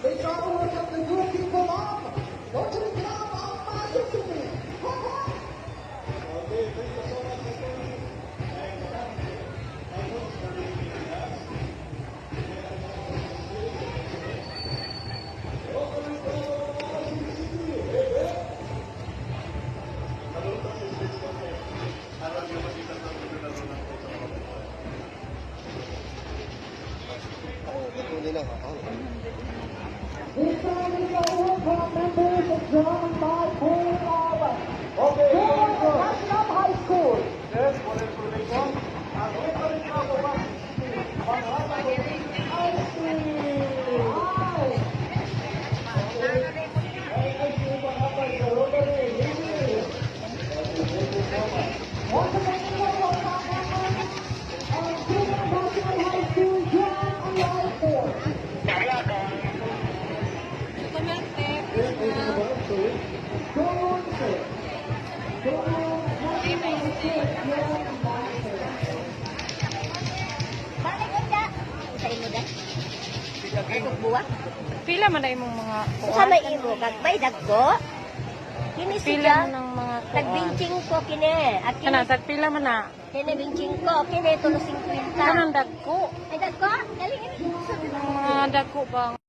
They try to work up the good people up. Rotary Club of Pasig City. Okay, thank you so much, Attorney. And Alphonse for leading us. Rotary Club of Pasig City. Hey, hey. Naluto si Swiss Content. Aron yung makita sa laro ng sa mga bata. This time is over from members of drum and by pool of Okay, Junior so, National High School. Yes, for information, ang Rotary Club of Pasig City, panghatag og ice cream. Ay, Ay, ice cream panghatag sa Rotary. Ladies. Okay, thank you so much. Once again, one of our members of Junior National High School, drum and light board. Okay, thank you so much. Sorry. Junior Junior National High School, drum and light board. Balik ka. Sa imo da. Buwa. Pila man na imong mga Sa kuan? may imo kag bay dagko. Kini Pila siya. man ang mga kuan? Tag 25 kini. At kini Kanang tag pila man na? Kini 25, kini tulo 50. Kanang dagko. Ay, dagko. Galing ini. Ang mga dagko ba?